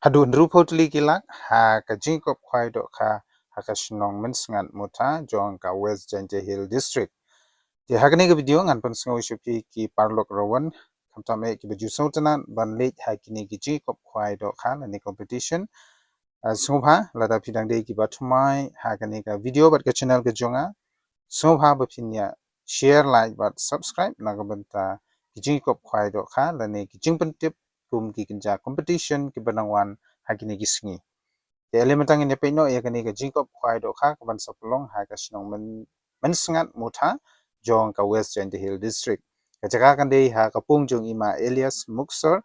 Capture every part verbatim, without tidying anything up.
haduh hynriewphew tylli ki lak ha ka jingkop khwai dohkha ha ka shnong Mynsngat Mutha jong ka West Jaintia Hills District. Te ha kane ka video ngan pynsngew ïa phi ki paralok rawan, khamtam eh kiba ju sngewtynnat ban leit ha kine ki jingkop khwai dohkha lane competition. Ah, sngewbha lada phi dang dei kiba thymmai ha kane ka video bad ka channel ka jong nga, sngewbha ba phin ïa share, like bad subscribe na ka bynta ki jingkop khwai dohkha lane ki jingpyntip kum ki kynja competition kiba nang wan ha kine ki sngi. Te ale mynta ngin ïa peit noh ïa kane ka jingkop khwai dohkha kaban sa pynlong ha ka shnong Myn-, Mynsngat Mutha jong ka West Jaintia Hills District. Ka jaka kan dei ha ka pung jong i Ma Elias Muksor,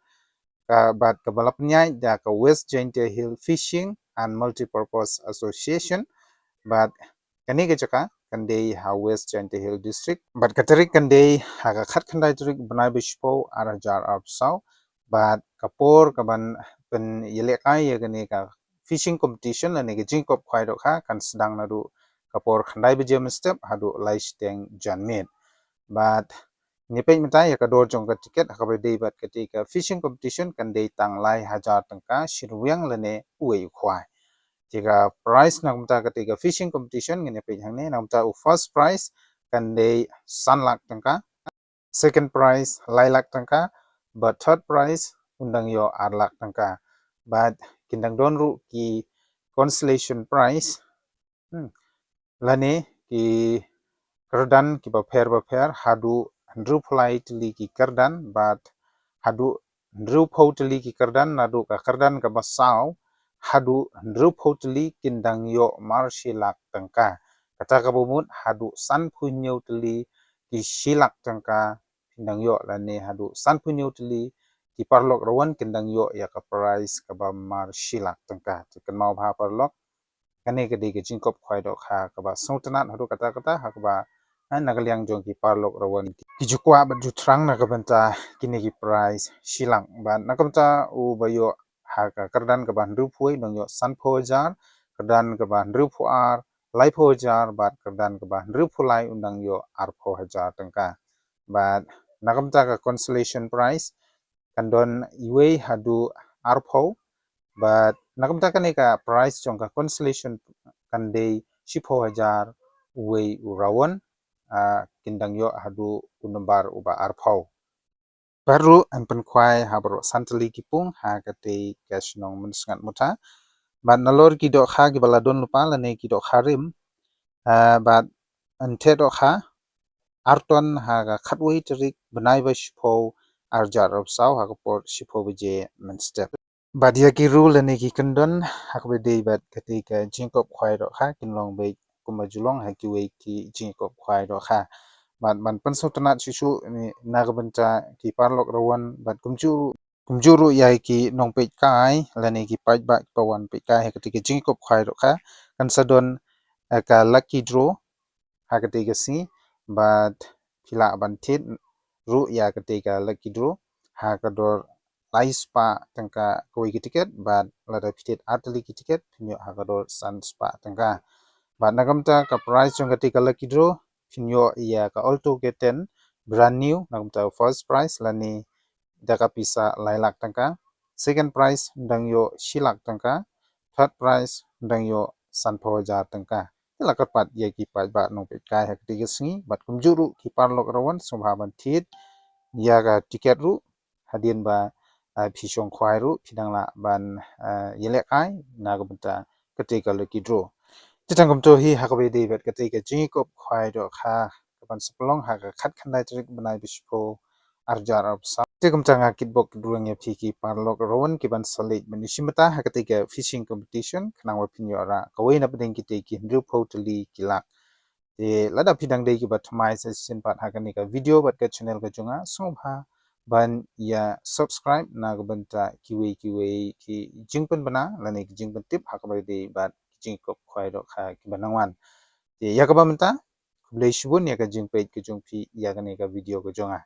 ka bad kaba la pynïaid da ka West Jaintia Hills Fishing and Multipurpose Association, bad kane ka jaka kan dei ha West Jaintia Hills District, bad ka tarik kan dei ha ka khatkhyndai tarik bnai ba shiphew ar hajar arphew saw, bad ka por kaban pynïalehkai ïa kane ka fishing competition lane ka jingkop khwai dohkha kan sdang naduh ka por khyndai baje mynstep haduh lai shiteng janmiet. Bad ngin peit mynta ïa ka dor jong ka tiket ha kaba dei bad kata ka fishing competition kan dei tang lai hajar tyngka shi rwiang lane uwei u khwai. Te ka prize na ka bynta kata ka fishing competition ngin ïa peit hangne, na ka bynta u first prize kan dei san lak tyngka, second prize lai lak tyngka, bad third prize un dang ïoh ar lak tyngka. Bad kin dang don ruh ki consolation prize, hmm, lane ki kyrdan kiba pher ba pher haduh hynriewphew lai tylli ki kyrdan, bad haduh hynriewphew tylli ki kyrdan naduh ka kyrdan kaba saw haduh hynriewphew tylli kin dang ïoh mar shi lak tyngka. Kata kaba mut haduh sanphew hynñiew tylli ki shi lak tyngka kin dang ïoh, lane haduh sanphew hynñiew tylli ki paralok rawan kin dang ïoh ïa ka prize kaba mar shi lak tyngka. Te kynmaw bha paralok, kane ka dei ka jingkop khwai dohkha kaba sngewtynnat haduh katta katta ha kaba, eh, na ka liang jong ki paralok rawan ki ju kwah bad ju thrang na ka bynta kine ki prize shi lak. Bad na ka bynta uba ïoh ha ka kyrdan kaba hynriewphew un dang ïoh sanphew hajar, kyrdan kaba hynriewphew ar laiphew hajar, bad kyrdan kaba hynriewphew lai un dang ïoh arphew hajar tyngka. Bad na ka bynta ka consolation prize kan don iwei haduh arphew, bad na ka bynta kane ka prize jong ka consolation kan dei shiphew hajar uwei u rawan, ah, kin dang ïoh haduh u nombar uba arphew. Bad ruh yn pynkhwai ha baroh san tylli ki pung ha kata ka shnong Mynsngat Mutha. Bad nalor ki dohkha kiba la don lypa lane ki dohkha rim, ah, bad yn theh dohkha ar ton ha ka khatwei tarik bnai ba shiphew ar hajar arphew saw ha ka por shiphew baje mynstep. Bad ïa ki rule lane ki kyndon ha kaba dei bad kata ka jingkop khwai dohkha kin long beit kumba ju long ha kiwei ki jingkop khwai dohkha. Bad ban pynsngewtynnat shuh shuh na ka bynta ki paralok rawan bad kumjuh ruh, kumjuh ruh ïa ki nongpeitkai lane ki paidbah kiba wan peitkai ha kata ka jingkop khwai dohkha, kan sa don, eh, ka lucky draw ha kata ka sngi, bad phi lah ban thied ruh ïa kata ka lucky draw ha ka dor lai spah tyngka kawei ka tiket, bad lada phi thied ar tylli ki tiket phin ïoh ha ka dor san spah tyngka. Bad na ka bynta ka prize jong kata ka lucky draw phin ïoh ïa ka Alto K ten brand new na ka bynta first prize lane da ka pisa lai lak tyngka. Second prize un dang ïoh shi lak tyngka. Third prize un dang ïoh sanphew hajar tyngka. Te la kyrpad ïa ki paidbah nongpeitkai ha kata ka sngi bad kumjuh ruh ki paralok rawan sngewbha ban thied ïa ka tiket ruh hadien ba, ah, phi shong khwai ruh phi dang lah ban, ah, ïalehkai na ka bynta kata ka lucky draw. Te tang kumto hi ha kaba dei bad kata ka jingkop khwai dohkha kaban sa pynlong ha ka khatkhyndai tarik bnai ba shiphew ar hajar arphew saw. Te kumta nga kitbok kitbriew ïa phi ki paralok rawan kiban sa leit ban ïashim bynta ha kata ka fishing competition khnang ba phin ïoh rah kawei na pdeng kita ki hynriewphew tylli ki lak. Te lada phi dang dei kiba thymmai sa shisien pat ha kane ka video bad ka channel ka jong nga, sngewbha ban ïa subscribe na ka bynta kiwei kiwei ki jingpynbna lane ki jingpyntip ha kaba dei bad ki jingkop khwai dohkha kiba nang wan. Te ïa kaba mynta, khublei shibun ïa ka jingpeit ka jong phi ïa kane ka video ka jong nga.